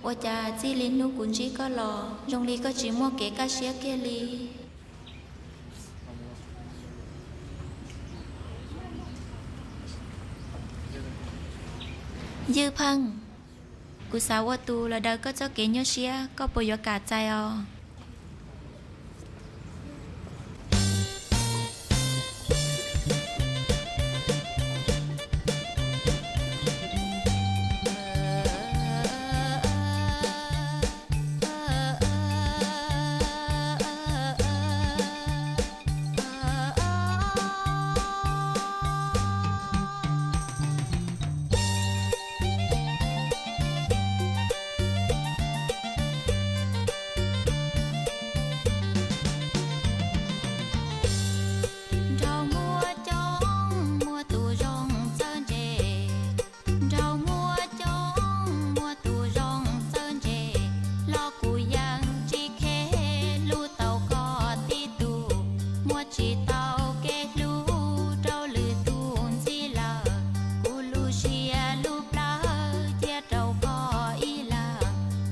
Ua cas txij li hnub kuv ntsib koj los zoo li koj tsis muaj kev kaj siab kiag li? Ywj Pheej, kuv xav ua tus los daws koj txoj kev nyuaj siab, koj puas yuav kam txais os? Nraug muaj coob muaj tus zoo txawj ntse, nraug muaj coob muaj tus zoo txawj ntse, los kuv yeej tsis kheev hlub tau koj tib tug, muaj tsis tau kev hlub rau lwm tus ntxiv lawm, kuv lub siab lub plawv cia rau koj ib leeg,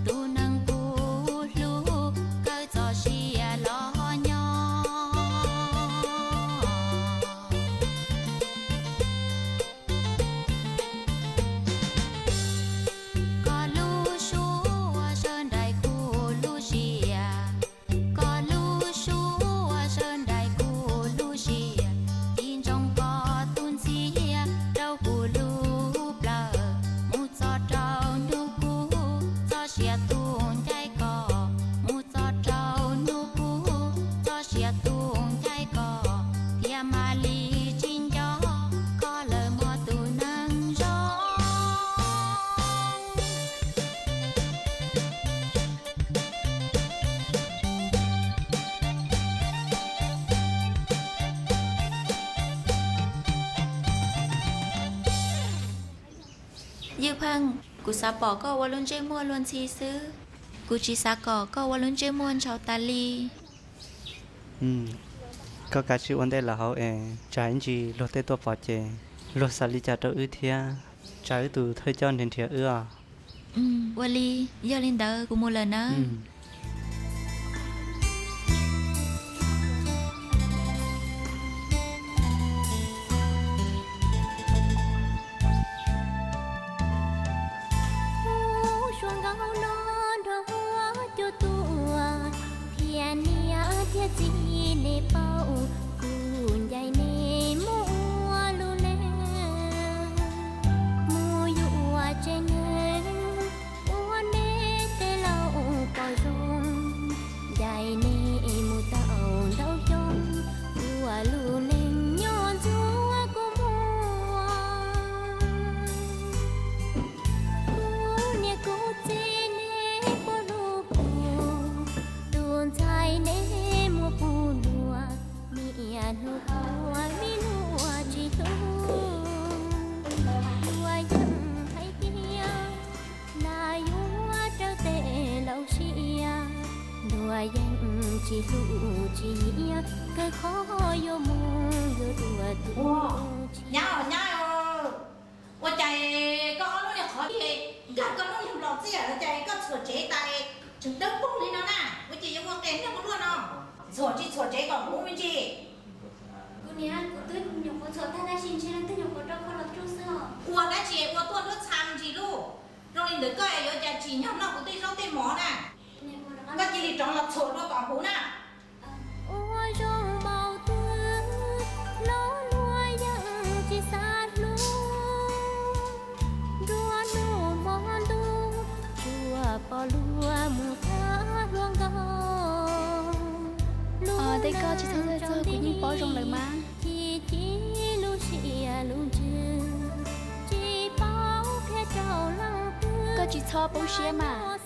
tus neeg kuv hlub kawg txoj sia los nyob. Koj lub suab sawv nraim kuv lub siab, koj lub suab sawv nraim kuv lub siab, tig ntsoov koj tus ntxhiab rau kuv lub plawv, mus txog rau hnub kuv txoj sia tu ncaim koj, mus txog rau hnub kuv txoj sia tu ncaim koj, thiaj mam li tsis nco koj lawm mog tus neeg zoo. Ywj Pheej, kuv xav pom koj ua lub ntsej muag luag ntxhi xwb, kuv tsis xav kom koj ua lub ntsej muag ntshaus tas li. Koj kav tsij ua ntej lawm hauv es tsam ib ntsis luag tej tuaj pom ces luag xav li cas rau wb thiab, tsam wb tus thawj coj nrhiav nrhiav wb os. Ua li, yog li ntawd kuv mus lawm nawb. Suab nkauj no nrog huab cua tuaj, thiab niam thiab txiv nej paub, kuv ncaim nej mus ua lub neej, mus yuav tsev neeg, ua nej tej laus pom zoo, ncaim nej mus tau ntau xyoo, ua lub neej nyob ntxuav kua muag. Kuv niam kuv txiv nej puas hlub kuv, tus ntxhais nej muaj puas luag, niam hnub tuaj me nyuam tsis hlub. Luag yeej hais tias nas yuav raws tes laus siab, luag yeej tsis hlub tsis nyiam, kawg qhov yuav mus yuav dua tus. Nyab, nyab, ua cas koj ob lub niag qhov ces nkag koj lub niag nplos txiaj los cas koj txhuam tsev tas tseem dawb paug li no na? Ua cas yuav ua qe niag ua luaj no? Txhuam tsis txhuam tsev kom huv me ntsis. Kuv niam, kuv twb nyuam qhuav txhuam tag tab sis ntshe leej twg nyuam qhuav rau qhov los tsuj xwb os. Ua dab tsi ua tuaj nruab txha me ntsis lauj? Zoo li ntawd koj yuav cas tsim nyog noj kuv tej zaub tej mov na? Koj cia li rov los txhuam dua kom huv na. Ua zoo npaum twg los luag yeej tsis xav hlub, nruab hnub hmo ntuj tsuas pom luag mus thab hluas nkauj. Tej koj tsis txhob txhawj txog, kuv yeej paub zoo lawm mas. Chim chim lub siab lub ntsws, tsis paub qhia rau leej twg. Koj tsis txhob poob siab mas.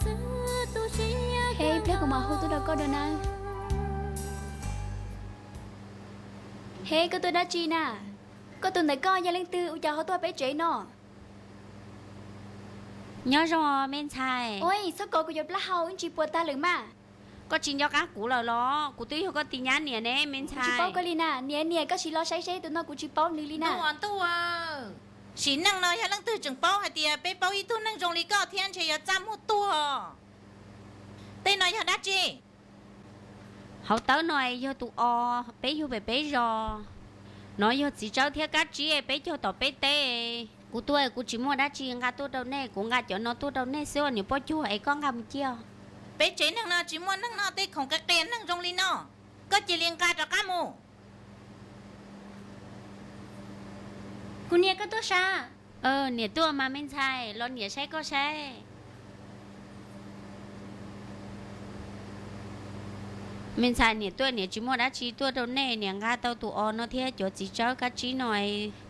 He, ib pliag kuv mam hu tuaj rau koj dua nawb. He, koj tuaj dab tsi na? Koj tus ntawm koj yog leej twg ua cas ho tuaj peb tsev no? Nyob zoo me ntxhais. Ua, txhob kov kuv cov plaub hau, wb ntsis puas tag lawm mas. Koj tsis nco qab kuv lawm los? Kuv twb yog koj tus nyab niam ne me ntxhais. Tsis paub koj li na, niam niam koj sim los saib seb tus no kuv tsis paub nws li na. Ntuj, ntuj aw. Sim neej no yog leej twg tseem paub hais tias peb paub ib tug neeg zoo li koj thiab ntshe yuav txaj muag tuag. Tej no yog dab tsi? Hauv tawb no yog tus os, peb yug pem peb zos. No yog txiv tsawb thiab kab tsib peb cog tom peb teb. Kuv tuaj kuv tsis muaj dab tsi nqa tuaj rau nej, kuv nqa cov no tuaj rau nej xwb os niam Paj Cuag, es koj nqa mus cia. Peb tsev neeg no tsis muaj neeg noj tej khoom qias qias neeg zoo li no, koj cia li nqa rov qab mus. Kuv niam, koj tuaj sav? Niam tuaj mas me ntxhais, los niam saib koj saib. Me ntxhais, niam tuaj niam tsis muaj dab tsi tuaj rau nej, niam nqa tau tus os no thiab cov txiv tsawb kab tsib no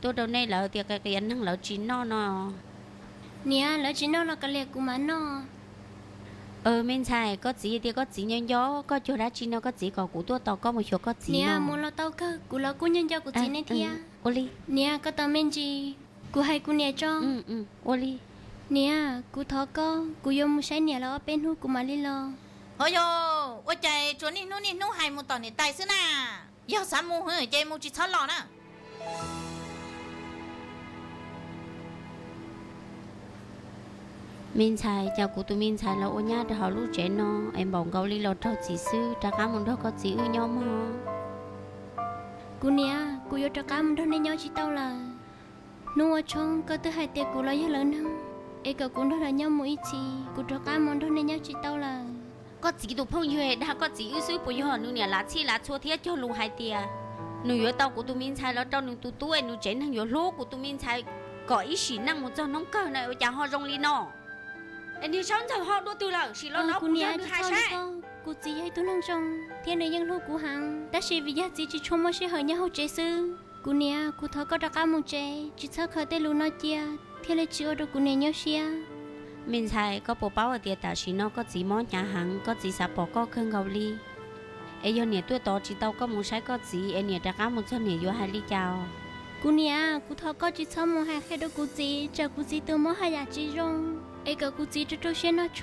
tuaj rau nej, lawv tias qias qias neeg lawv tsis noj no. Niam, lawv tsis noj los kav liam kuv mam noj. Me ntxhais, koj txiv tias koj txiv nco nco koj cuag dab tsi no, koj txiv kom kuv tuaj tos koj mus xyuas koj txiv. Niam, mus los tau kawg, kuv los kuj nco nco kuv txiv nej thiab. Ua li. Niam, koj tos me ntsis, kuv hais kuv niam tso. Ua li. Niam, kuv thov koj, kuv yuav mus saib niam lawv ob peb hnub kuv mam li los. Ho yog, ua cas tsuas niaj hnub niaj hnub hais mus tom niam tais xwb na? Yog xav mus ces mus, tsis txhob los na. Me ntxhais, cas kuv tus me ntxhais los ua nyab rau hauv lub tsev no es npaum nkaus li los raug txim xwb, rov qab mus nrog koj txiv wb nyob mog. Kuv niam, kuv yuav rov qab mus nrog nej nyob tsis tau lawm. Hnub ua tshoob koj twb hais tias kuv los yog lawv neeg, es kom kuv nrog lawv nyob mus ib txhis, kuv rov qab mus nrog nej nyob tsis tau lawm. Koj txiv tus phooj ywg dag koj txiv wb xwb, puas yog nws niam lav txhij lav txhua thiab cog lus hais tias nws yuav tau kuv tus me ntxhais los rau nws tus tub es nws tsev neeg yuav hlub kuv tus me ntxhais kom ib sim neej mus txog hnub kawg no, ua cas ho zoo li no? Es niag Saub Ntxawg ho dua twg lawm, sim los no kuv nrog nws hais saib. Kuv txiv yog ib tug neeg zoo thiab nws yeej hlub kuv heev, tab sis vim yog txiv tsis tshua muaj sij hawm nyob hauv tsev xwb. Kuv niam, kuv thov koj rov qab mus tsev, tsis txhob khaws tej lus no cia, thiaj li tsis ua rau kuv niam nyuaj siab. Me ntxhais, koj puas paub hais tias tam sim no koj txiv mob hnyav heev, koj txiv xav pom koj kawg nkaus li. Es yog niam tuaj tos tsis tau koj mus saib koj txiv es niam rov qab mus txog niam yuav hais li cas os? Kuv niam, kuv thov koj tsis txhob mus hais qhia rau kuv txiv, tsam kuv txiv tus mob haj yam tsis zoo, es kom kuv txiv rau rau siab noj tshuaj.